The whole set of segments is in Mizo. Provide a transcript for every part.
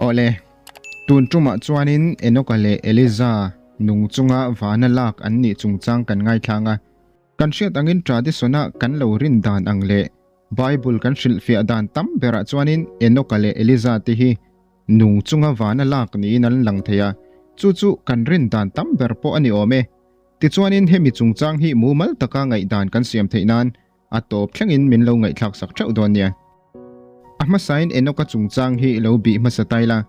Awle, tun tumah chuanin Enoka leh Eliza nung chunga vana lak an nih chungchang kan ngaithlang a. Kan hriat angin tradition-a kan lo rin dan ang leh Bible kan hrilhfiah dan tam berah chuanin Enoka leh Eliza te hi nung chunga vana lak niin an lang thei a, chu chu kan rin dan tam ber pawh a ni awm e. Tichuanin hemi chungchang hi mumal taka ngaihdan kan siam theih nan a tawp thlengin min lo ngaihthlak sak theuh dawn nia. A hmasain Enoka chungchang hi lo bih hmasa tai la.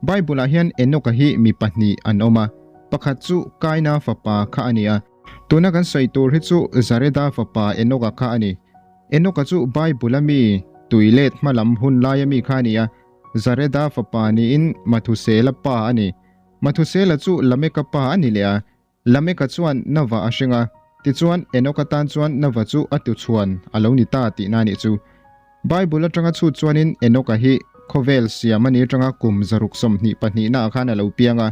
Bible-ah hian Enoka hi mi pahnih an awm a, pakhat chu Kaina fapa kha a ni a. Tuna kan sawi tur hi chu Zareda fapa Enoka kha a ni. Enoka chu Bible-a mi tui let hma lam hun laia mi kha a ni a, Zareda fapa niin Mathusela pa a ni. Mathusela chu Lameka pa a ni leh a, Lameka chuan Nova a hring a, tichuan Enoka tan chuan Nova chu a tuchhuan a lo ni ta tihna a nih chu. Bible atanga chhut chuanin Enoka hi khawvel siam a ni atanga kum 622 ah khan a lo piang a.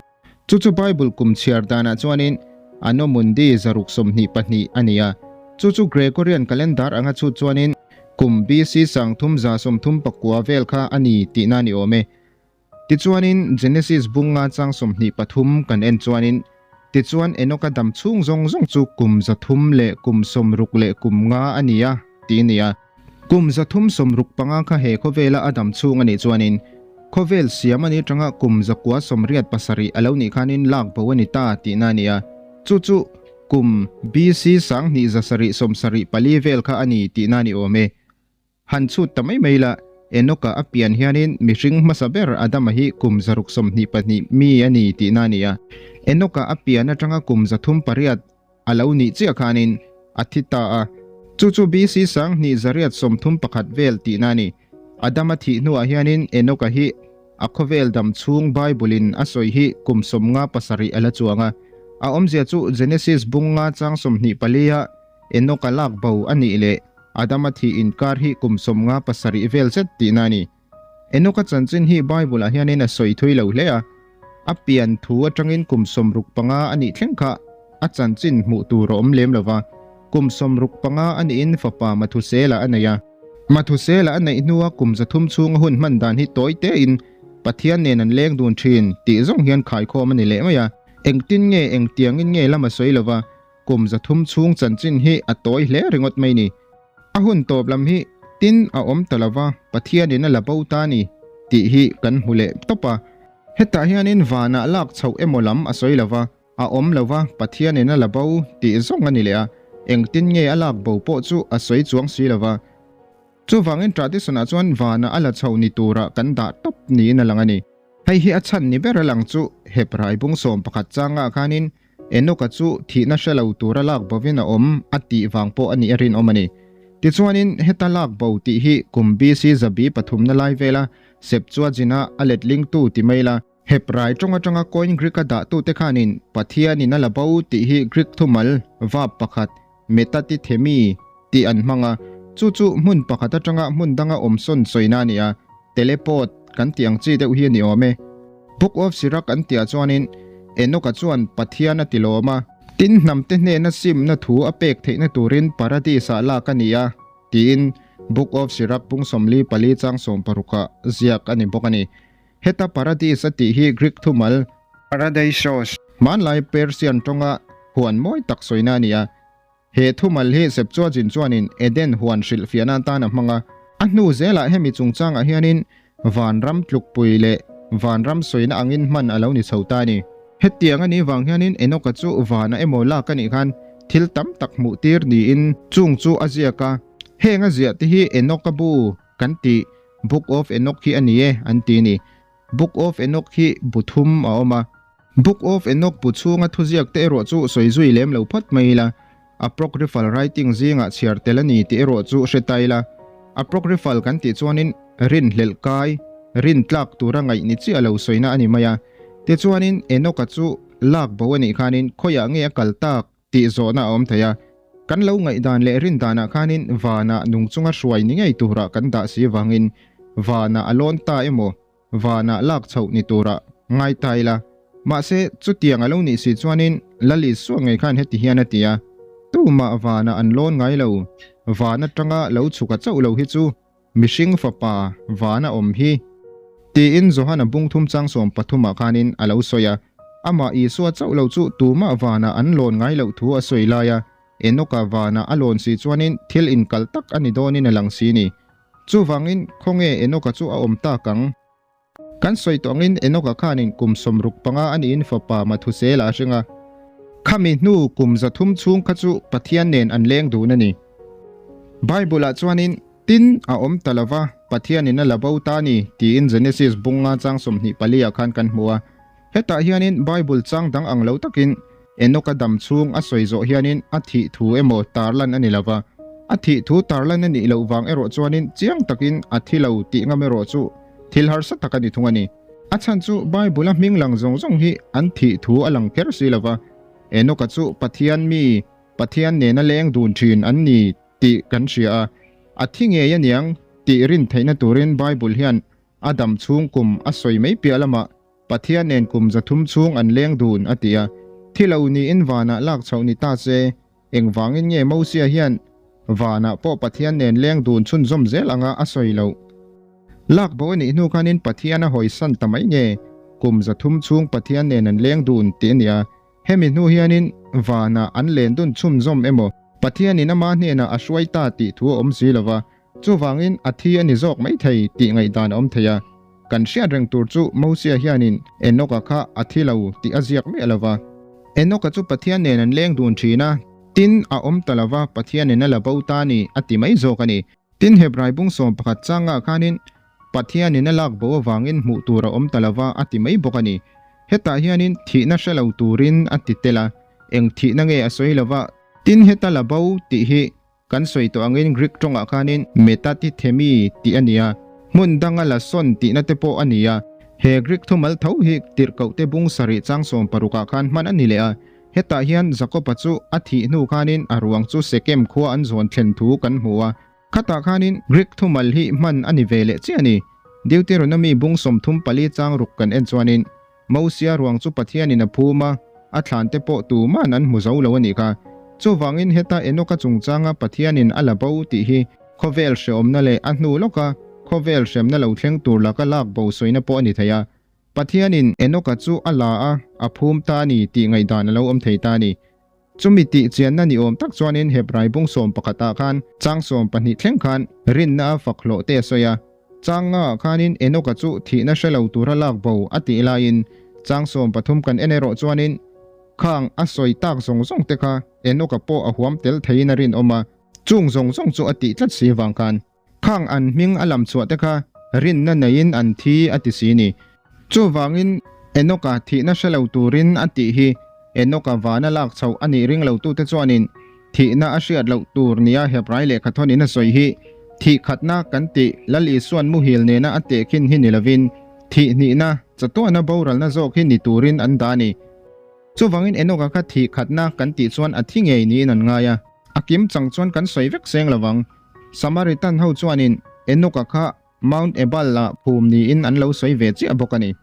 Chu chu Bible kum chhiar danah chuanin Anno Mundi 622 a ni a. Chu chu Gregorian calendar anga chhut chuanin kum BC 3339 vel kha a ni tihna a ni awm e. Tichuanin, Genesis bunga chang 23 kan en chuanin, Tichuan Enoka dam chhung zawng zawng chu kum 300 leh kum 60 leh kum nga a ni a, tih a ni a. Kum 365 kha he khawvela a dam chhung a nih chuanin, khawvel siam a nih atanga kum 987 a lo nih khanin lak bo a ni ta tihna a ni a. Chu chu kum BC 2774 vel kha a ni tihna a ni awm e. Han chhut ta mai mai la, Enoka a pian hianin mihring hmasa ber Adama hi kum 622 mi a ni tihna a ni a. Enoka a pian atanga kum 308 a lo nih chiah khanin a thi ta a. Chu chu BC 2831 vel tihna a ni. Adama thih hnuah hianin Enoka hi a khawvel dam chhung Bible-in a sawi hi kum 57 a la chuang a. A awmzia chu Genesis bung nga chang 24 a Enoka lak bo a nih leh Adama thih inkar hi kum 57 vel zet tihna a ni. Enoka chanchin hi Bible-ah hianin a sawi thui lo hle a, a pian thu atangin kum 65 a nih thleng kha a chanchin hmuh tur a awm lem lo va, kum 65 a nihin fapa Mathusela a nei a. Mathusela a neih hnua kum 300 chhunga hun hman dan hi tawi tein Pathian nen an leng dun thin tih zawng hian khaikhawm a ni leh mai a. Engtin nge engtiangin nge lam a sawi lo va, Kum 300 chhung chanchin hi a tawi hle ringawt mai ni. A hun tawp lam hi tin a awm ta lova Pathianin a la bo ta ni tih hi kan hmu leh tawp a. Hetah hianin vanah lak chhoh emaw lam a sawi lova, a awm lova Pathianin a la bo tih zawng a ni leh a, engtin nge a lak bo pawh chu a sawi chuang si lova. Chuvangin tradition-ah chuan vanah a la chhoh ni turah kan dah tawp niin a lang a ni. Hei hi a chhan ni ber a lang chu Hebrai bung 11 changah khanin Enoka chu thihna hre lo tura lak bovin a awm a tih vang pawh a nih a rinawm a ni. Tichuanin heta lak bo tih hi kum BC zabi pathumna lai vela Septuagint-a a letlingtu ti mai la, Hebrai tawng atanga Koine Greek-a dahtute khanin Pathianin a la bo tih hi Greek thumal, verb pakhat, metatithemi, tih an hmang a, chu chu hmun pakhat atanga hmun danga awm sawn sawina a ni a, teleport kan tih ang chi deuh hi a ni awm e. Book of Sirach an tihah chuanin Enoch-a chuan Pathian a ti lawm a, tin hnamte hnena simna thu a pek theihna turin Paradis-ah lak a ni a, tiin Book of Sirach bung 44 chang 16 ah ziak a ni bawk a ni. Heta Paradis a tih hi Greek thumal, Paradeisos, hmanlai Persian tawnga huan mawi tak sawina a ni a. He thumal hi Septuagint chuanin Eden huan hrilhfiahna atan a hmang a. A hnu zelah hemi chungchangah hianin vanram tlukpui leh vanram sawina angin hman a lo ni chho ta a ni. Hetiang a nih vang hianin Enoka chu vana emaw lak a nih khan thil tam tak hmuh tir niin chung chu a ziak a. Heng a ziah te hi Enoka bu kan tih Book of Enoch hi a ni e an ti a ni. Book of Enoch hi bu thum a awm a. Book of Enoch bu chhunga thuziak te erawh chu sawi zui lem lo phawt mai ila, Apocryphal writing zingah chhiar tel a ni tih erawh chu hre ta ila. Apocryphal kan tih chuanin rinhlelh kai, rin tlak tura ngaih ni chiah lo sawina a ni mai a. Tichuanin Enoch-a chu lak bo a nih khanin khawiah nge a kal tak? Tih zawhna a awm thei a, kan lo ngaihdan leh rindanah khanin vanah nung chunga hruai ni ngei turah kan dah si vangin vanah a lawn ta emaw vanah lak chhoh ni turah ngai ta ila. Mahse, chutiang a lo nih si chuanin Lal Isua ngei khan heti hian a ti a, Tumah vanah an lawn ngai lo, van atanga lo chhuka chauh lo hi chu Mihring fapa vana awm hi. Tiin Johana bung thum chang 13 ah khanin a lo sawi a. Amah Isua chauh lo chu tumah vanah an lawn ngai loh thu a sawi lai a, Enoka vanah a lawn si chuanin thil inkal tak a ni dawnin a lang si ni. Chuvangin khawnge Enoka chu a awm tak ang? Kan sawi tawh angin Enoka khanin kum 65 a niin fapa Mathusela a hring a. Khami hnu kum 300 chhung kha chu Pathian nen an leng dun a ni. Bible-ah chuanin Tin, a awm ta lova, Pathianin a la bo ta a ni, tiin Genesis bung nga chang 24 ah khan kan hmu a. Hetah hianin Bible chang dang ang lo takin Enoch-a dam chhung a sawi zawh hianin a thih thu emaw tarlan a ni lova. A thih thu tarlan a nih loh vang erawh chuanin chiang takin a thi lo tih ngam erawh chu thil harsa tak a ni thung a ni. A chhan chu Bible-a hming lang zawng zawng hi an thih thu a lang kher si lova. Enoch-a chu Pathian mi, Pathian nena leng dun thin an ni tih kan hria a, a thi ngei aniang tih rin theihna turin Bible hian a dam chhung kum a sawi mai piah lamah Pathian nen kum 300 chhung an leng dun a ti a. Thi lo niin vanah lak chhoh ni ta se, engvangin nge Mosia hian vanah pawh Pathian nen leng dun chhunzawm zel anga a sawi loh? Lak bo a nih hnu khanin Pathian a hawisan ta mai nge kum 300 chhung Pathian nen an leng dun tih a nia. Hemi hnu hianin vanah an len dun chhunzawm emaw, Pathianin ama hnenah a hruai ta tih thu a awm si lo va, chuvangin a thi a ni zawk mai thei tih ngaihdan a awm thei a. Kan hriat reng tur chu Mosia hianin Enoch-a kha a thi lo tih a ziak miah lo va. Enoch-a chu Pathian nen an leng dun thin a, tin a awm ta lo va, Pathianin a la bo ta a ni a ti mai zawk a ni. Tin Hebrai bung 11 changah khanin Pathianin a lak bo avangin hmuh tur a awm ta lo va a ti mai bawk a ni. Hetah hianin thihna hre lo turin a ti tel a, eng thihna nge a sawi lo va. Tin heta la bo tih hi kan sawi tawh angin Greek tawngah khanin metatithemi tih a ni a, hmun danga la sawn tihna te pawh a ni a. He Greek thumal tho hi tirhkohte bung sarih chang 60 ah khan hman a ni leh a. Hetah hian Jakob-a chu a thih hnu khanin a ruang chu Sekem khua an zawn thlen thu kan hmu a. Khatah khanin Greek thumal hi hman a ni ve leh chiah a ni. Deuteronomy bung 34 chang ruk kan en chuanin Mosia ruang chu Pathianin a phum a, a thlan te pawh tuman an hmu zo lo a nih kha. Chuvangin heta Enoch-a chungchanga Pathianin a la bo tih hi khawvel hreawmna leh a hnu lawka khawvel hremna lo thleng tur laka lak bo sawina pawh a ni thei a. Pathianin Enoch-a chu a la a, a phum ta a ni tih ngaihdan a lo awm thei ta a ni. Chumi tih chianna ni awm tak chuanin Hebrai bung 11 ah khan chang 12 thleng khan rinna a fak hlawh te a sawi a. Chang nga ah khanin Enoch-a chu thihna hre lo tura lak bo a tih laiin chang 13 kan en erawh chuanin khang a sawi tak zawng zawng te kha Enoch-a pawh a huam tel theiin a rinawm a, chung zawng zawng chu a tih tlat si vang khan. Khang an hming a lam chhuah te kha rinna neiin an thi a ti si ni. Chuvangin Enoch-a thihna hre lo turin a tih hi Enoch-a vana lak chhoh a nih ring lo tute chuanin thihna a hriat loh tur nia Hebrai lehkhathawnin a sawi hi thih khatna kan tih Lal Isuan muhil nena a tehkhin hi ni lovin thih hnihna chatuahna boralna zawk hi ni turin an dah a ni. Chuvangin Enoch-a kha thih khatna kan tih chuan a thi ngei niin an ngai a. A kim chang chuan kan sawi vek seng lovang. Samaritan ho chuanin Enoch-a kha Mount Ebal-ah phum niin an lo sawi ve chiah bawk a ni.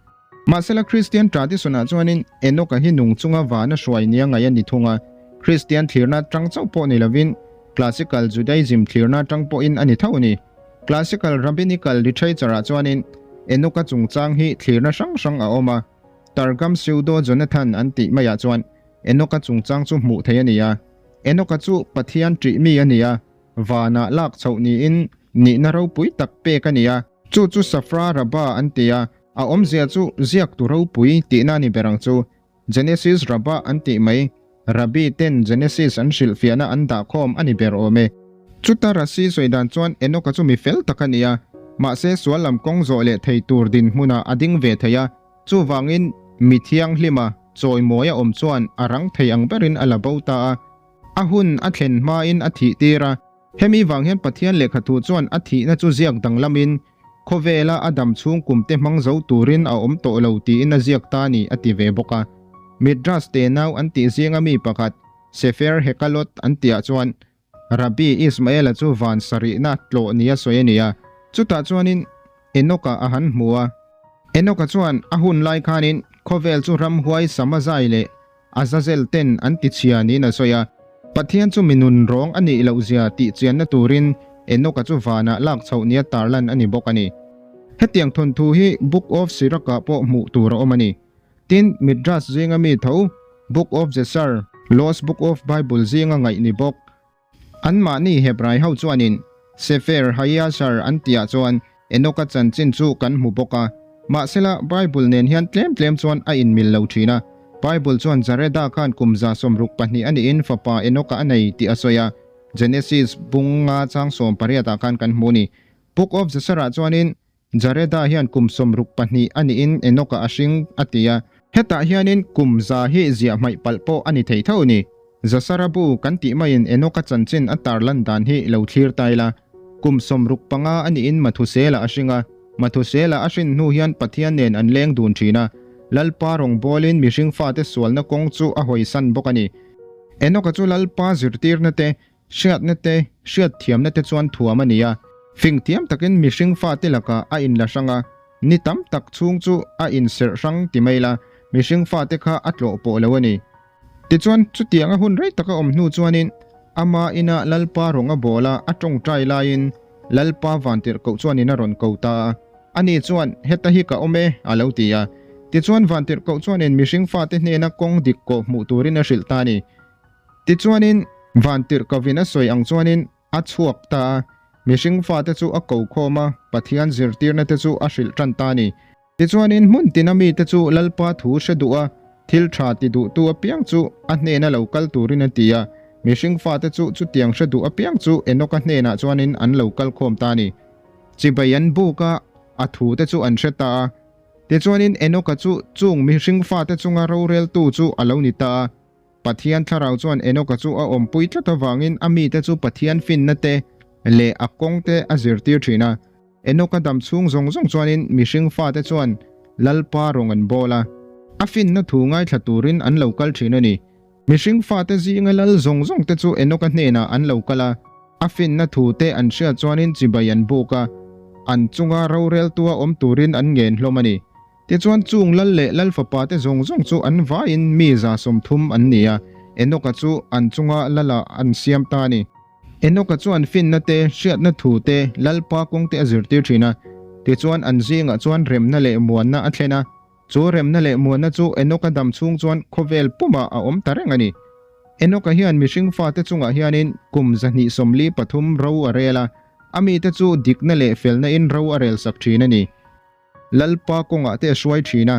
Mahsela Kristian tradition-ah chuanin Enoch-a hi nung chunga vana hruai nia ngaih a ni thung a, Kristian thlirna atang chauh pawh ni lovin Classical Judaism thlirna atang pawhin a ni tho a ni. Classical Rabbinical literature-ah chuanin Enoch-a chungchang hi thlirna hrang hrang a awm a, Targum Pseudo-Jonathan an tih maiah chuan Enoch-a chungchang chu hmuh theih a ni a. Enoch-a chu Pathian ṭih mi a ni a. Vanah lak chhoh niin nihna ropui tak pek a ni a. Chu chu Safra Rabbah an ti a, a awmzia chu ziaktu ropui tihna a ni ber ang chu. Genesis Rabbah an tih mai, Rabbi ten Genesis an hrilhfiahna an dah khawm a ni ber awm e. Chuta Rashi sawi dan chuan Enoch-a chu mi fel tak a ni a, mahse sual lam kawng zawh leh thei tur dinhmunah a ding ve thei a, chuvangin mi thianghlima chawimawi a awm chuan a rang thei ang berin a la bo ta a. A hun a thlen hmain a thih tir a, hemi vang hian Pathian lehkhathu chuan a thihna chu ziak danglamin khawvela a dam chhung kumte hmang zo turin a awm tawh lo tiin a ziak ta ni a ti ve bawk a. Midrash te nau an tih zinga mi pakhat Sefer Hekalot an tihah chuan Rabbi Ismaela chu van sarihna tlawh nia sawi a ni a, chutah chuanin Enoch-a a han hmu a. Enoch-a chuan a hun lai khanin khawvel chu ramhuai Samazai leh Azazel ten an ti chhia niin a sawi a. Pathian chu mi nun rawng a nih loh zia tih chianna turin Enoch-a chu vanah lak chhoh nia tarlan a ni bawk a ni. Hetiang thawnthu hi Book of Sirach-ah pawh hmuh tur a awm a ni. Tin, Midrash zinga mi tho, Book of Jesar, Lost Book of Bible zinga ngaih ni bawk. Anmahni Hebrai ho chuanin Sefer HaYashar an tihah chuan Enoka chanchin chu kan hmu bawk a. Mahsela, Bible nen hian tlem tlem chuan a inmil lo thin a. Bible chuan Jareda khan kum 62 a niin fapa Enoka a nei tih a sawi a. Genesis bung nga chang 18 ah khan kan hmu a ni. Book of Jasher-ah chuanin Jareda hian kum 62 a niin Enoka a hring a ti a. Hetah hianin kum za hi ziah hmaih palh pawh a ni thei tho a ni. Jasara bu kan tih maiin Enoka chanchin a tarlan dan hi lo thlir ta ila. Kum 65 a niin Mathusela a hring a. Mathusela a hrin hnu hian Pathian nen an leng dun thin a. Lalpa rawngbawlin mihring fate sualna kawng chu a hawisan bawk a ni. Enoka chu Lalpa zirtirna te Hriatna te, hriatthiamna te chuan thuam a ni a. Fing thiam takin mihring fate lakah a inla hrang a, ni tam tak chhung chu a inserh hrang ti mai la, mihring fate kha a tlawh pawh lo a ni. Tichuan, chutianga hun rei taka awm hnu chuanin ama ina Lalpa rawng a bawl a, a tawngtai laiin Lalpa vantirhkoh chuanin a rawn ko ta a. Ani chuan, Heta hi ka awm e, a lo ti a. Tichuan, vantirhkoh chuanin mihring fate hnena kawng dik kawh hmuh turin a hrilh ta a ni. Tichuanin, vantirhkovin a sawi ang chuanin a chhuak ta a, mihring fate chu a ko khawm a, Pathian zirtirna te chu a hrilh tan ta a ni. Tichuanin, hmun tina mite chu Lalpa thu hre duh a, thil tha ti duhtu apiang chu a hnena lo kal turin a ti a, mihring fate chu chutiang hre duh apiang chu Enoka hnenah chuanin an lo kal khawm ta a ni. Chibai an buk a, a thute chu an hre ta a. Tichuanin, Enoka chu chung mihring fate chunga roreltu chu a lo ni ta a. Pathian thlarau chuan Enoka chu a awmpui tlat avangin a mite chu Pathian finna te leh a kawng te a zirtir thin a. Enoka dam chhung zawng zawng chuanin mihring fate chuan Lalpa rawng an bawl a. A finna thu ngaithla turin an lo kal thin a ni. Mihring fate zinga lal zawng zawng te chu Enoka hnenah an lo kal a. A finna thu te an hriat chuanin chibai an buk a, an chunga roreltua awm turin an ngen hlawm a ni. Tichuan chung lal leh lal fapa te zawng zawng chu an vaiin mi 130 an ni a, Enoka chu an chunga lalah an siam ta a ni. Enoka chuan finna te, hriatna thu te, Lalpa kawng te a zirtir thin a. Tichuan an zingah chuan remna leh muanna a thlen a. Chu remna leh muanna chu Enoka dam chhung chuan khawvel pumah a awm ta reng a ni. Enoka hian mihring fate chungah hianin kum 243 ro a rel a, a mite chu dikna leh felna in ro a relsak thin a ni. Lalpa kawngah te a hruai thin a.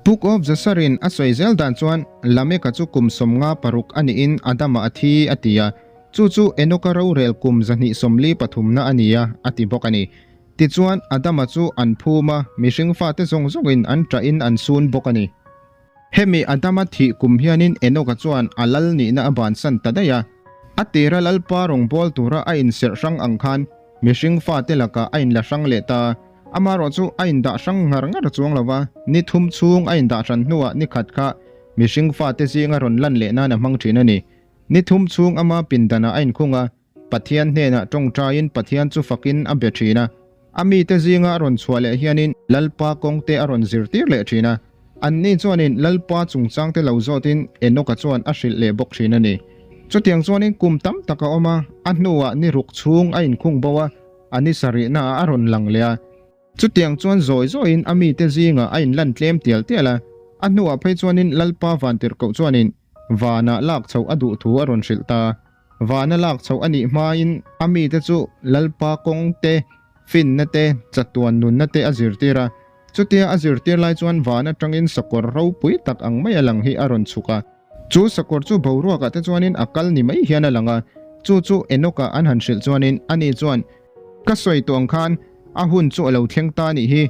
Book of Jasar-in a sawi zel dan chuan Lameka chu kum 56 a niin Adama a thi a ti a, chu chu Enoka rorel kum 243na a ni a, a ti bawk a ni. Tichuan, Adama chu an phum a, mihring fate zawng zawngin an ṭahin an sun bawk a ni. Hemi Adama thih kum hianin Enoka chuan a lal nihna a bansan ta daih a. A tira Lalpa rawngbâwl tura a inserh hrang ang khan mihring fate lakah a inla hrang leh ta a. Amaherawh chu a indah hrang ngar ngar chuang lo va, ni thum chhung a indah hran hnuah ni khat kha mihring fate zinga rawn lan leh nan a hmang thin a ni. Ni thum chhung ama pindanah a inkhung a, Pathian hnenah tawngtaiin Pathian chu fakin a be thin a. A mite zinga a rawn chhuah leh hianin Lalpa kawngte a rawn zirtir leh thin a. Anni chuanin Lalpa chungchangte lo zawtin Enoka chuan a hrilh leh bawk thin a ni. Chutiang chuanin kum tam tak a awm a, a hnuah ni ruk chhung a inkhung bo a, A ni sarihna ah a rawn lang leh a. Chutiang chuan zawi zawiin a mite zingah a inlan tlem tial tial a. A hnuah phei chuanin Lalpa Vantirhkoh chuanin vanah lak chhoh a duh thu a rawn hrilh ta. Vana lak chhoh a nih hmain a mite chu Lalpa kawng te, finna te, chatuan nunna te a zirtir a. Chutia a zirtir lai chuan van atangin sakawr ropui tak ang mai a lang hi a rawn chhuk a. Chu sakawr chu boruakah te chuanin a kal ni mai hian a lang a, chu chu Enoch-a an han hrilh chuanin ani chuan, Ka sawi tawh ang khan a hun chu a lo thleng ta a nih hi,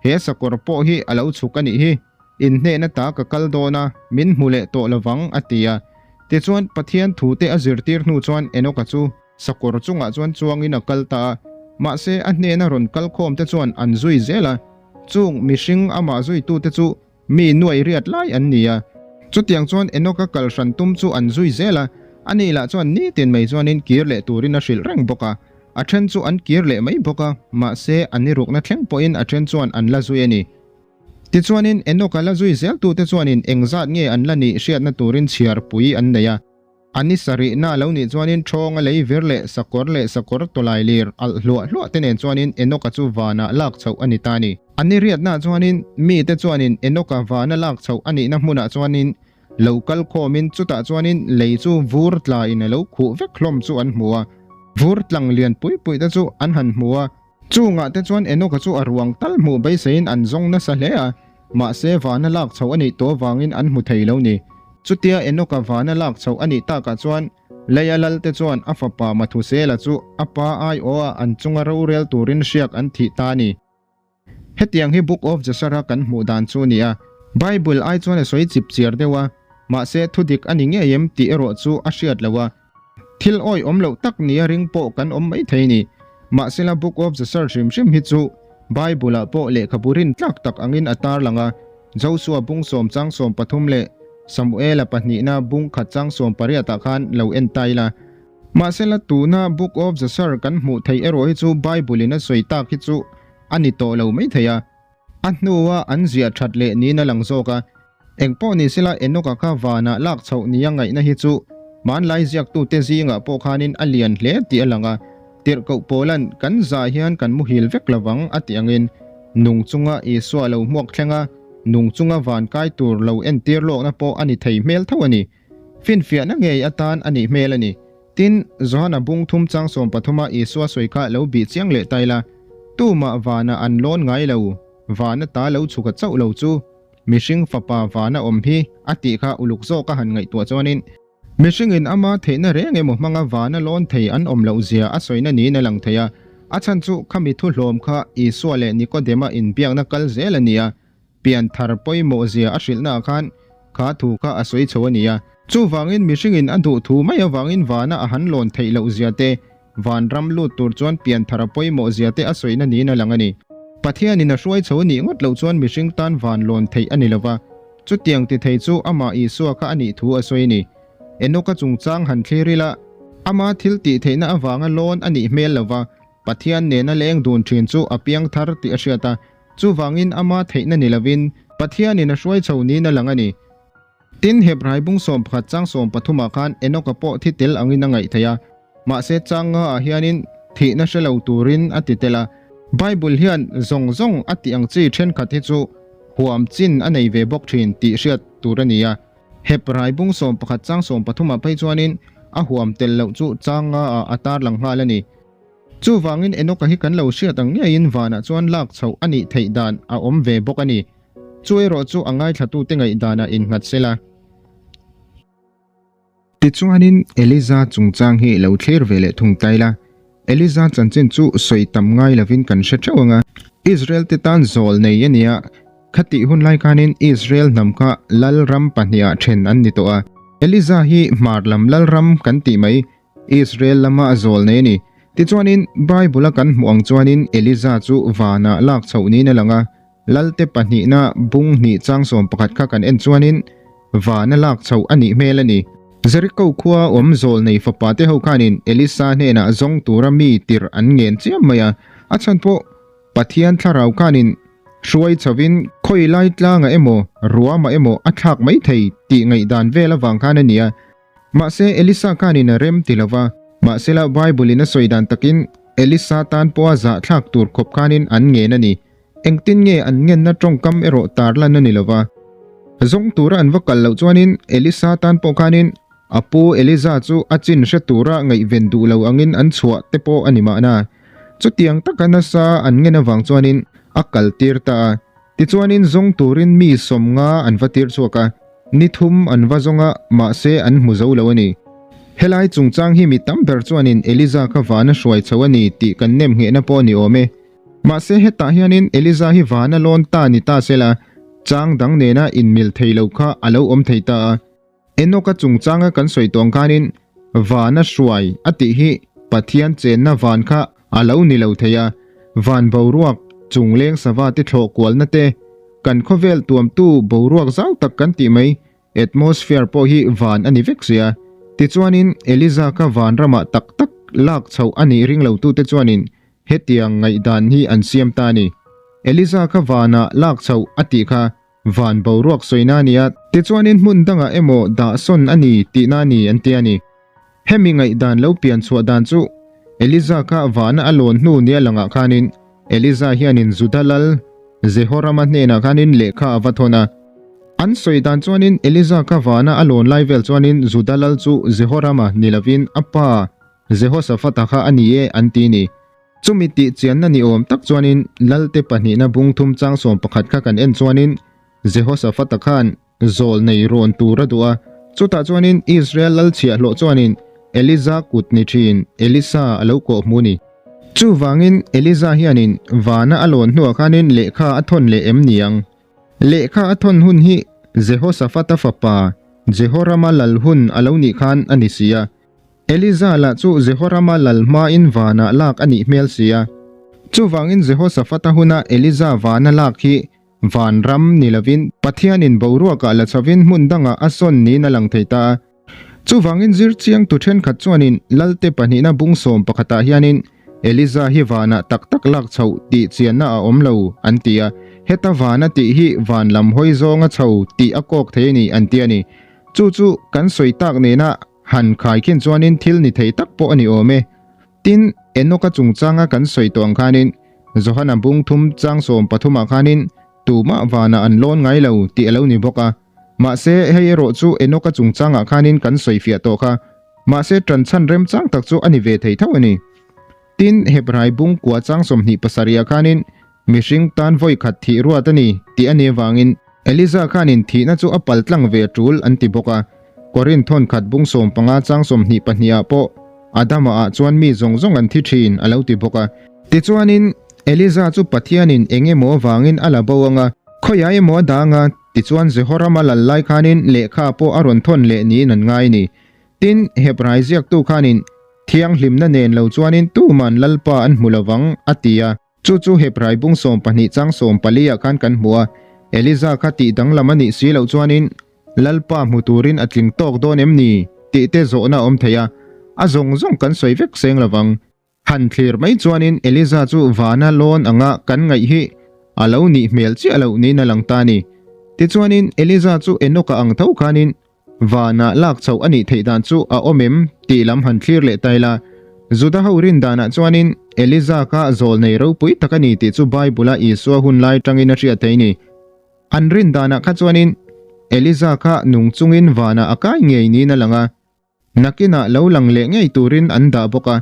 he sakawr pawh hi a lo chhuk a nih hi, inhnehna ta ka kal dawn a, min hmu leh tawh lovang, a ti a. Tichuan, Pathian thute a zirtir hnu chuan Enoch-a chu sakawr chungah chuan chuangin a kal ta a, mahse a hnena rawn kal khawmte chuan an zui zel a, chung mihring amah zuitute chu Mi nuai riat lai an ni a. Chutiang chuan Enoch-a kal hran tum chu an zui zel a, ani lah chuan nitin mai chuanin kir leh turin a hrilh reng bawk a. A then chu an kir leh mai bawk a, mahse an ni rukna thleng pawhin a then chuan an la zui a ni. Tichuanin Enoch-a la zui zeltute chuanin engzat nge an la nih hriatna turin chhiarpui an nei a. A ni sarihna a lo nih chuanin ṭhawnga lei vir leh sakawr leh sakawr tawlai lir alh hluah hluah te nen chuanin Enoka chu vanah lak chhoh a ni ta a ni. A ni riatnaah chuanin mite chuanin Enoka vana lak chhoh a nihna hmunah chuanin lo kal khawmin chutah chuanin lei chu vur tlain a lo khuh vek hlawm chu an hmu a. Vur tlang lian pui pui te chu an han hmu a. Chungah te chuan Enoka chu a ruang tal hmuh beiseiin an zawng nasa hle a, mahse vana lak chhoh a nih tawh avangin an hmu thei lo ni. Chutia Enoka vana lak chhoh a nih takah chuan Leia lalte chuan a fapa Mathusela chu a pa aiawha an chunga rorel turin hriak an thih ta a ni. Hetiang hi Book of Jasher-a kan hmuh dan chu a ni a, Bible ai chuan a sawi chip chiar deuh a, mahse thudik a ni ngei em tih erawh chu a hriat loh a. Thil awi awm loh tak nia ring pawh kan awm mai thei ni. Mahsela Book of Jasher hrim hrim hi chu Bible-ah pawh lehkhabu rin tlak tak angin a tarlang a, Josua bung sawm chang 13 leh Samuela pahnihna bung khat chang 18 ah khan lo en ta ila. Mahsela tuna Book of Jasher kan hmuh theih erawh hi chu Bible-in a sawi tak hi chu a ni tawh lo mai thei a. A hnua an ziah that leh niin a lang zawk a. Eng pawh ni sela Enoch-a kha vanah lak chhoh nia ngaihna hi chu hmanlai ziaktute zingah pawh khanin a lian hle tih a lang a. Tirhkoh Paula'n kan zah hian kan muhil vek lovang a tih angin nung chunga Isua lo hmuak thleng a, nung chunga van kai tur lo entir lawkna pawh a ni thei hmel tho a ni. Finfiahna ngei atan a nih hmel a ni. Tin, Johana bung thum chang 13 a Isua sawi kha lo bih chiang leh ta ila, Tumah vanah an lawn ngai lo, vana ta lo chhuka chauh lo chu mihring fapa vana awm hi a tih kha uluk zawk a han ngaihtuah chuanin, mihringin ama theihna reng emaw hmanga vana lawn thei an awm loh zia a sawina niin a lang thei a, a chhan chu khami thuhlawm kha Isua leh Nikodema inbiakna kal zel a ni a, Pian thar pawimawh zia a hrilhnaah khan kha thu kha a sawi chho a ni a. Chuvangin mihringin a duh thu mai avangin vana a han lawn theih loh zia te, van ram lut tur chuan pian thar a pawimawh zia te a sawina niin a lang a ni. Pathianin a hruai chho a nih ngawt loh chuan mihring tan van lawn theih a ni lo va, chutiang ti thei chu amah Isua kha a nih thu a sawi a ni. Enoka chungchang han thlir ila, ama thil tih theihna avanga lawn a nih hmel lo va, Pathian nena leng dun thin chu a piang thar tih a hriat a, Chuvangin ama theihna ni lovin Pathianin a hruai chho niin a lang a ni. Tin, Hebrai bung 11 chang 13 ah khan Enoka pawh thi tel angin a ngaih theih a, mahse chang nga ah hianin thihna hre lo turin a ti tel a. Bible hian zawng zawng a tih ang chi thenkhat hi chu huam chin a nei ve bawk thin tih hriat tur a ni a. Hebrai bung 11 chang 13 ah phei chuanin a huam tel loh chu chang nga ah a tarlang nghal a ni. Chuvangin Enoka hi kan lo hriat ang ngeiin vanah chuan lak chhoh a nih theih dan a awm ve bawk a ni. Chu erawh chu a ngaithlatute ngaihdanah innghat sela. Tichuanin Eliza chungchang hi lo thlir ve leh thung ta ila. Eliza chanchin chu sawi tam ngai lovin kan hre theuh ang a. Israel te tan zawl nei a ni a, khatih hun lai khanin Israel hnam kha lalram pahnihah then an ni tawh a. Eliza hi hmar lam lalram kan tih mai Israel lama a zawl nei a ni. Tichuanin, Bible-a kan hmuh ang chuanin Eliza chu vanah lak chhoh niin a lang a. Lalte pahnihna bung hnih chang 11 kha kan en chuanin vana lak chhoh a nih hmel a ni. Jeriko khua awm zawl nei fapa te ho khanin Elisa hnenah zawng tura mi tirh an ngen chiam mai a. A chhan pawh Pathian thlarau khanin hruai chhovin khawi lai tlangah emaw ruamah emaw a thlak mai thei tih ngaihdan vel avang khan a ni a. Mahse, Elisa khanin a rem ti lo va. Mahsela, Bible-in a sawi dan takin Elisa tan pawha zahthlak tur khawp khanin an ngen a ni. Engtin nge an ngenna tawngkam erawh tarlan a ni lo va. Zawng tura an va kal loh chuanin Elisa tan pawh khanin a pu Eliza chu a chin hre tura ngaihven duh lo angin an chhuah te pawh a ni mahna. Chutiang taka nasa an ngen avang chuanin a kaltir ta a. Tichuanin zawng turin mi 50 an va tir chhuak a, ni thum an va zawng a, mahse an hmu zo lo a ni. Helai chungchang hi mi tam ber chuanin Eliza kha vana hruai chho a ni tih kan nem nghehna pawh a ni awm e. Mahse hetah hianin Eliza hi vana lawn ta ni ta sela, chang dang nena inmil thei lo kha a lo awm thei ta a. Enoka chungchanga kan sawi tawng khanin vana hruai a tih hi Pathian chenna van kha a lo ni lo thei a, van boruak chung leng sava te thlawh kualna te, kan khawvel tuamtu boruak zau tak kan tih mai atmosphere pawh hi van a ni vek sia. Tichuanin Eliza kha van ramah tak tak lak chhoh a nih ring lotute chuanin hetiang ngaihdan hi an siam ta a ni. Eliza kha vanah lak chhoh a tih kha Van boruak sawina a ni a, tichuanin hmun dangah emaw dah sawn a ni tihna a ni an ti a ni. Hemi ngaihdan lo pian chhuah dan chu Eliza kha vana a lawn hnu nia langah khanin Eliza hianin Juda lal Jehorama hnenah khanin lehkha a va thawn a. An sawi dan chuanin Eliza kha vana a lawn lai vel chuanin Juda lal chu Jehorama ni lovin a pa Jehoshaphat-a kha a ni e an ti ni. Chumi tih chianna ni awm tak chuanin Lalte pahnihna bung thum chang 11 kha kan en chuanin Jehoshaphat-a khan zawl nei rawn tur a duh a. Chutah chuanin Israel lal chhiahhlawh chuanin Eliza kut ni thin Elisa a lo kawh hmu ni. Chuvangin Eliza hianin vana a lawn hnuah khanin lehkha a thawn leh em ni ang? Lehkha a thawn hun hi Jehoshaphat-a fapa Jehorama lal hun a lo nih khan a ni si a. Eliza lah chu Jehorama lal hmain vanah lak a nih hmel si a. Chuvangin Jehoshaphat-a huna Eliza vana lak hi Van ram ni lovin Pathianin boruakah la chhovin hmun dangah a sawn niin a lang thei ta a. Chuvangin zir chiang tu thenkhat chuanin Lalte pahnihna bung sawm pakhatah hianin Eliza hi vanah tak tak lak chhoh tih chianna a awm lo an ti a, heta van a tih hi van lam hawi zawnga chho tih a kawk thei a ni an ti a ni. Chu chu kan sawi tak nena han khaikhin chuanin thil ni thei tak pawh a ni awm e. Tin, Enoka chungchanga kan sawi tawh ang khanin, Johana bung thum chang 13 ah khanin tumah vanah an lawn ngai lo tih a lo ni bawk a. Mahse, hei erawh chu Enoka chungchangah khanin kan sawi fiah tawh kha. Mahse, ṭanchhan remchang tak chu a ni ve thei tho a ni. Tin, Hebrai bung kua chang 27 ah khanin Mihring tan vawi khat thih ruat a ni tih a nih avangin Eliza khanin thihna chu a pal tlang ve tul an ti bawk a. Korinth thawn khat bung 15 chang 22 ah pawh Adama ah chuan mi zawng zawng an thi thin a lo ti bawk a. Tichuanin Eliza chu Pathianin eng emaw avangin a la bo ang a, khawiah emaw a dang a, tichuan Jehorama lal lai khanin lehkha pawh a rawn thawn leh niin an ngai a ni. Tin, Hebrai ziaktu khanin thianghlimna nen lo chuanin tuman Lalpa an hmu lovang a ti a. Chu chu Hebrai bung 12 chang 14 ah khan kan hmu a, Eliza kha tih danglam a nih si loh chuanin Lalpa hmu turin a tling tawk dawn em ni tih te zawhna a awm thei a, a zawng zawng kan sawi vek seng lovang. Han thlir mai chuanin Eliza chu vana lawn anga kan ngaih hi a lo nih hmel chiah loh niin a lang ta a ni. Tichuanin Eliza chu Enoka ang tho khanin Vanah lak chhoh a nih theih dan chu a awm em tih lam han thlir leh ta ila. Juda ho rin danah chuanin Eliza kha zawl nei ropui tak a ni tih chu Bible-a Isua hun lai tangin a hriat thei ni. An rin danah kha chuanin Eliza kha nung chungin vanah a kai ngei niin a lang a. Nakinah lo lang leh ngei turin an dah bawk a.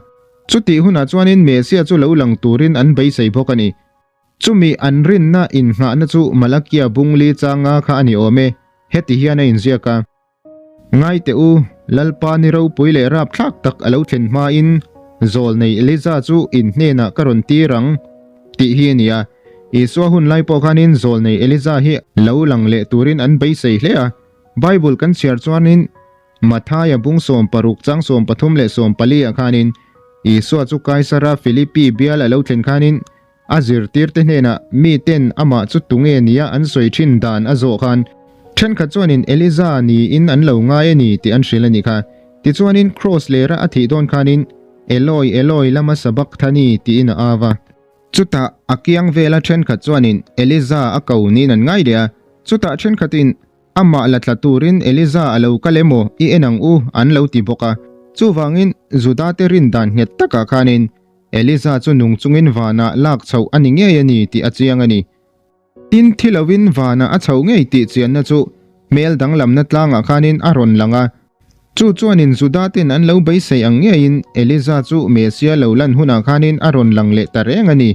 Chutih hunah chuanin Messiah chu lo lang turin an beisei bawk a ni. Chumi an rinna innghahna chu Malakia bungli changa kha a ni awm e, heti hian a inziak a. Ngai teh u, Lalpa ni ropui leh rapthlak tak a lo thlen hmain zawlnei Eliza chu in hnenah ka rawn tir ang, tih hi a ni a. Isua hun lai pawh khanin zawlnei Eliza hi lo lang leh turin an beisei hle a. Bible kan chhiar chuanin Mathaia bung 16 chang 13 leh 14 ah khanin Isua chu Kaisara Philippi bial a lo thlen khanin A zirtirte hnenah miten amah chu tunge nia an sawi thin dan a zawh khan thenkhat chuanin Eliza niin an lo ngai a ni tih an hrilh a nih kha. Tichuanin Kraws lera a thih dawn khanin Eloi, Eloi, lama sabakthani tiin a au a. Chutah a kiang vela thenkhat chuanin Eliza a ko niin an ngai leh a. Chutah thenkhatin Amah la tla turin Eliza a lo kal emaw i en ang u an lo ti bawk a. Chuvangin Judate rin dan nghet takah khanin Eliza chu nung chungin vanah lak chhoh a ni ngei a ni tih a chiang a ni. Tin, thi lovin vanah a chhoh ngei tih chianna chu hmel danglamna tlangah khanin a rawn lang a. Chu chuanin Judaten an lo beisei ang ngeiin Eliza chu Mesia lo lan hunah khanin a rawn lang leh ta reng a ni.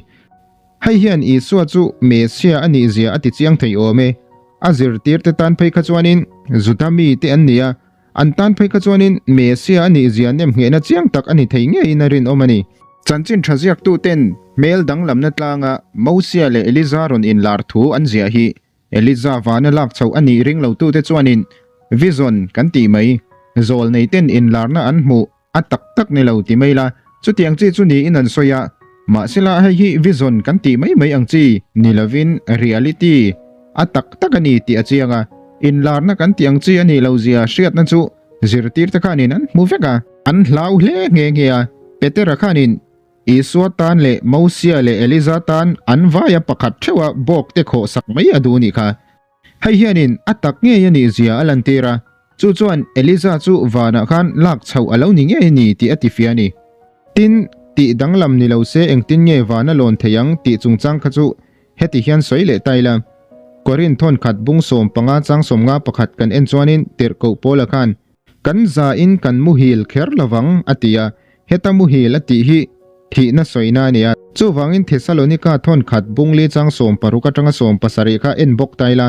Hei hian Isua chu Mesia a nih zia a ti chiang thei awm e. A zirtirte tan phei kha chuanin Juda mite an ni a, an tan phei kha chuanin Mesia a nih zia nemnghehna chiang tak a ni thei ngeiin a rinawm a ni. Chanchin tha ziaktuten hmel danglamna tlanga Mosia leh Eliza rawn inlar thu an ziah hi Eliza vana lak chhoh a nih ring lotute chuanin vision kan tih mai, zawl neiten inlarna an hmuh A tak tak ni lo ti mai la, chutiang chi chu niin an sawi a, mahsela hei hi vision kan tih mai mai ang chi ni lovin reality a tak tak a ni tih a chiang a, inlarna kan tih ang chi a nih lo zia hriatna chu zirtirte khanin an hmu vek a, an hlau hle nghe nghe a, Petera khanin Isua tan leh Mosia leh Eliza tan an vaia pakhat theuha bawk te khawh sak mai a duh nih kha. Hei hianin a tak ngei a nih zia a lantir a. Chu chuan Eliza chu vanah khan lak chhoh a lo ni ngei a ni tih a tifiah a ni. Tin, tih danglam ni lo se engtin nge van a lawn thei ang tih chungchang kha chu heti hian sawi leh ta ila. Korin thawn khat bung 15 chang 51 kan en chuanin tirhkoh Paula khan, Kan zain kan muhil kher lovang a ti a, heta muhil a tih hi thihna sawina a ni a. Chuvangin Thesalonika thawn khat bung li chang 60 atanga 70 kha en bawk ta ila.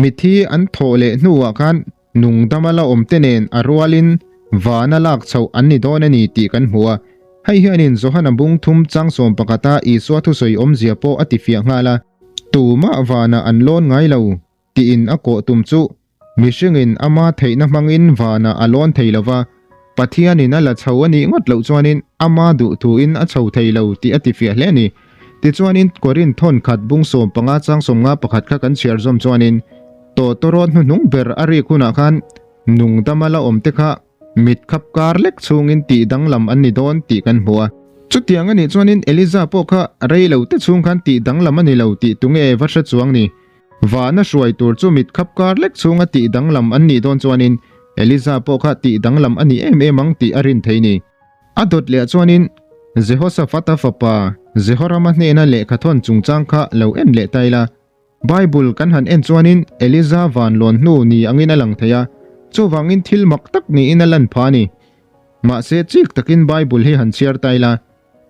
Mithi an thawh leh hnuah khan nungdama la awmte nen a rualin vana lak chhoh an ni dawn a ni tih kan hmu a. Hei hianin Johana bung thum chang 11-a Isua thusawi awmzia pawh a tifiah nghal a, Tumah vanah an lawn ngai lo tiin a kawh tum chu mihringin ama theihna hmangin vanah a lawn thei lo va, Pathianin a la chho a nih ngawt loh chuanin ama duhthuin a chho thei lo tih a tifiah hle a ni. Tichuanin Korinth thawn khat bung 15 chang 51 kha kan chhiar zawm chuanin tawtawrawt hnuhnung ber a rik hunah khan nungdama la awm te kha mit khap kar lek chhungin tih danglam an ni dawn tih kan hmu a. Chutiang a nih chuanin Eliza pawh kha rei lo te chhung khan tih danglam a ni lo tih tunge va hre chuang ni. Vana hruai tur chu mit khap kar lek chhunga tih danglam an nih dawn chuanin Eliza pawh kha tih danglam a ni em em ang tih a rin thei ni. A dawt leh chuanin Jehoshaphat-a fapa Jehorama hnena lehkha thawn chungchang kha lo en leh ta ila. Bible kan han en chuanin Eliza van lawn hnu ni angin a lang thei a, chuvangin thil mak tak niin a lan pha a ni. Mahse chik takin Bible hi han chhiar ta ila,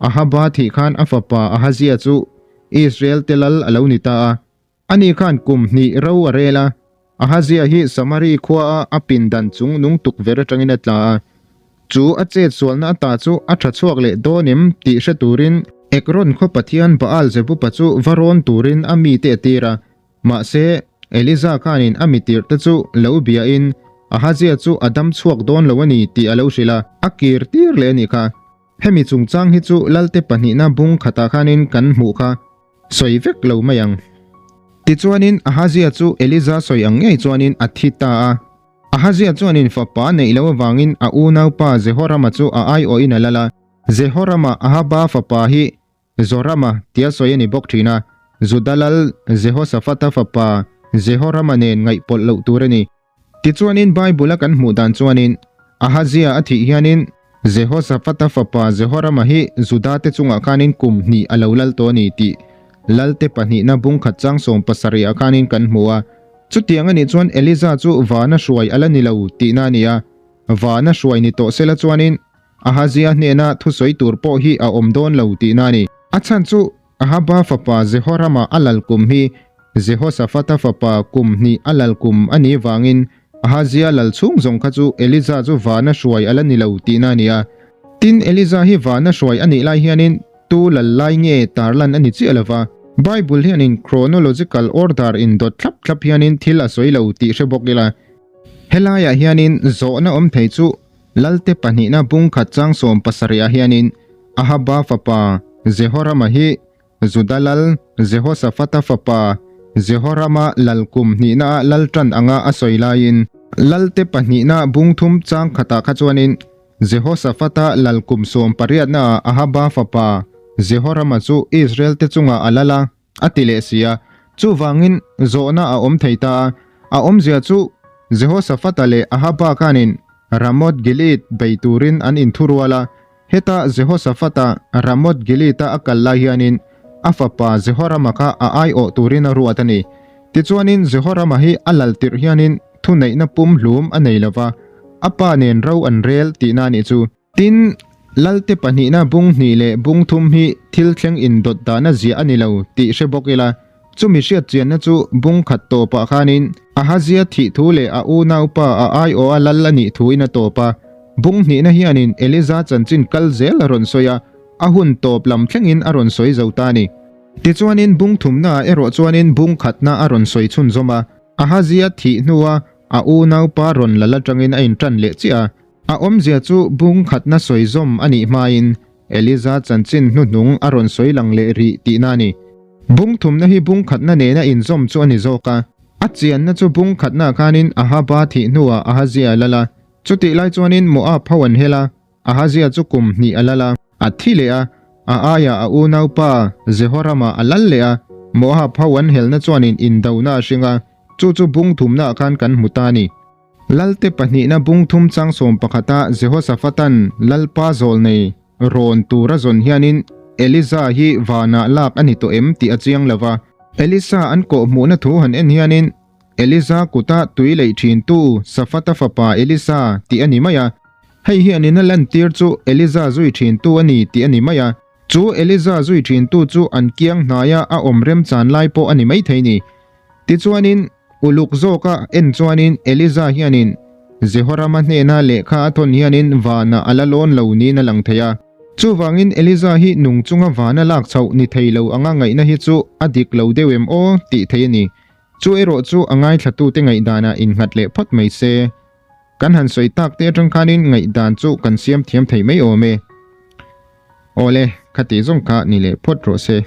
Ahaba thih khan a fapa Ahazia chu Israel te lal a lo ni ta a. Ani khan kum hnih ro a rel a, Ahazia hi Samari khuaa a pindan chung nung tukverh atangin a tla a. Chu a chet sualna ata chu a tha chhuak leh dawn em tih hre turin Ekron khaw pathian Baal-zebupa chu va rawn turin a mite a tir a. Mahse, Eliza khanin a mitirhte chu lo biain Ahazia chu a dam chhuak dawn lo a ni tih a lo hrilh a, a kir tir leh a nih kha. Hemi chungchang hi chu Lalte pahnihna bung khatah khanin kan hmuh kha. Sawi vek lo mai ang. Tichuanin Ahazia chu Eliza sawi ang ngei chuanin a thi ta a. Ahazia chuanin fapa neih loh avangin a unaupa Jehorama chu a aiawhin a lal a. Jehorama Ahaba fapa hi Jorama tia sawi a ni bawk thin a, Juda lal Jehoshaphat-a fapa Jehorama nen ngaihpawlh loh tur a ni. Tichuanin Bible-a kan hmuh dan chuanin Ahazia a thih hianin Jehoshaphat-a fapa Jehorama hi Juda-te chungah khanin kum hnih a lo lal tawh a ni tih Lalte pahnihna bungkhat chang 70 ah khanin kan hmu a. Chutiang a nih chuan Eliza chu vana hruai a la ni lo tihna a ni a. Vana hruai ni tawh sela chuanin Ahazia hnena thusawi tur pawh hi a awm dawn lo tihna a ni. A chhan chu Ahaba fapa Jehorama a lal kum hi Jehoshaphat-a fapa kum hnih a lal kum a nih vangin Ahazia lal chhung zawng kha chu Eliza chu vana hruai a la ni lo tihna a ni a. Tin, Eliza hi vana hruai a nih lai hianin tu lal lai nge tarlan a ni chiah lo va. Bible hianin chronological order indawt thlap thlap hianin thil a sawi lo tih hre bawk ila. Helaiah hianin zawhna awm thei chu Lalte pahnihna bung khat chang 70 ah hianin Ahaba fapa Jehorama hi Juda lal Jehoshaphat-a fapa Jehorama lal kum hnihna ah lal tan anga a sawi laiin Lalte pahnihna bung thum chang khatah kha chuanin Jehoshaphat-a lal kum 18na ah Ahaba fapa Jehorama chu Israel te chungah a lal a. A ti leh si a. Chuvangin zawhna a awm thei ta a. A awmzia chu Jehoshaphat-a leh Ahaba khanin Ramoth Gilead bei turin an inthurual a. Heta Jehoshaphat-a Ramoth Gilead-a a kal lai hianin a fapa Jehorama kha a aiawh turin a ruat a ni. Tichuanin Jehorama hi a lal tirh hianin thuneihna pumhlum a nei lo va, a pa nen ro an rel tihna a nih chu. Tin, Lalte pahnihna bung hnih leh bung thum hi thil thleng indawt dahna ziah a ni lo tih hre bawk ila, chumi hriat chianna chu bung khat tawpah khanin Ahazia thih thu leh a unaupa a aiawha lal a nih thuin a tawp a. Bung hnihna hianin Eliza chanchin kal zel a rawn sawi a, a hun tawp lam thlengin a rawn sawi zo ta a ni. Tichuanin bung thumnaah erawh chuanin bung khatna a rawn sawi chhunzawm a, Ahazia thih hnua a unaupa rawn lal atangin a intan leh chiah a. A awmzia chu bung khatna sawi zawm a nih hmain Eliza chanchin hnuhnung a rawn sawi lang leh rih tihna a ni. Bung thumna hi bung khatna nena inzawm chu a ni zawk a. A chianna chu bung khatnaah khanin Ahaba thih hnuah Ahazia a lal a. Chutih lai chuanin Moab ho an hel a, Ahazia chu kum hnih a lal a. A thi leh a, a aiah a unaupa Jehorama a lal leh a, Moab ho an helna chuanin indona a hring a, chu chu bung thumnaah khan kan hmu ta a ni. Lalte pahnihna bung thum chang sawm pakhata Jehosaphatan Lalpa zawlnei rawn tur a zawn hianin Elija hi vanah lak a ni tawh em tih a chiang lo va. Elisa an kawhhmuhna thu han en hianin Elija kuta tui leih thintu Safata fapa Elisa tih a ni mai a. Hei hianin a lantir chu Elija zui thintu a ni tih a ni mai a. Chu Elija zui thintu chu an kiang hnaia a awm remchan lai pawh a ni maithei ni. Tichuanin Uluk zawka en chuanin Eliza hianin Jehorama hnena lehkha a thawn hianin vana a la lawn lo niin a lang thei a. Chuvangin Eliza hi nung chunga vana lak chhoh ni thei lo anga ngaihna hi chu a dik lo deuh em aw tih thei a ni. Chu erawh chu a ngaithlatute ngaihdanah innghat leh phawt mai se. Kan han sawi tak te atang khanin ngaihdan chu kan siam thiam thei mai awm e. Awle, khati zawng kha ni leh phawt rawh se.